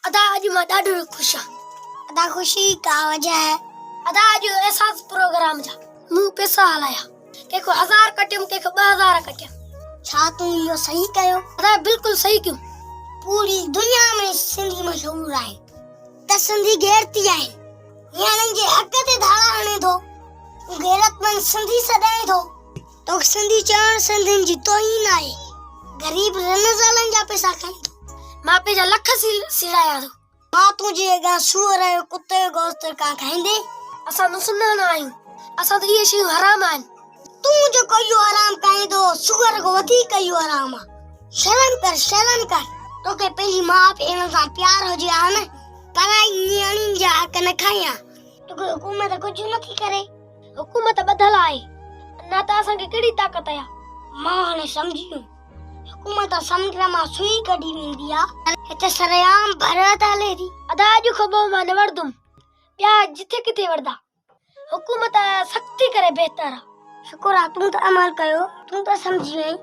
ادا اڄ مان ڏاڍو خوش آهيان. ادا خوشي ڪا وجه آهي؟ ادا اڄ احساس پروگرام جا مون پيسا هلايا. ڪنهن کان هزار ڪٽيم ڪنهن کان 2000 ڪٽيم. ڇا تون اهو صحيح ڪيو؟ ادا بلڪل صحيح ڪيم. پوري دنيا ۾ سنڌي مشهور آهن ته سنڌي غيرتي آهن. نياڻين جي حق تي ڌاڙا هڻي ٿو. تون غيرتمند سنڌي سڏائين ٿو. توکي سنڌي چوڻ سنڌين جي توهين آهي. غريب رن زالن جا پئسا کائين ٿو. مان پنهنجا لک سيڙايان ٿو. مان تنهنجي اڳيان سوئر ۽ ڪتي جو گوشت ڪانه کائيندين. اسان مسلمان آهيون. اسان تي اهي شيون حرام آهن. تون جيڪو اهو حرام کائين ٿو، سوئر کان وڌيڪ اهو حرام آهي. شرم ڪر، شرم ڪر. توکي پنهنجي ماء ڀيڻ سان پيار هجي ها نه، پرائي نياڻين جا حق نه کائين ها. توکي حڪومت ڪجهه نٿي ڪري. حڪومت ٻڌل آهي، نه ته اسان کي ڪهڙي طاقت آهي. مان هاڻي سمجهي ويم. حڪومت سمنڊ مان سوئي ڪڍي ويندي آ. هتي سرعام ڀرت هلي ٿي. ادا اڄ کان پوء مان نه وڙهندم. ٻيا جٿي ڪٿي وڙهندا. حڪومت سختي ڪري بهتر آ. شڪر آ تون ته عمل ڪيو. تون ته سمجهي وئين.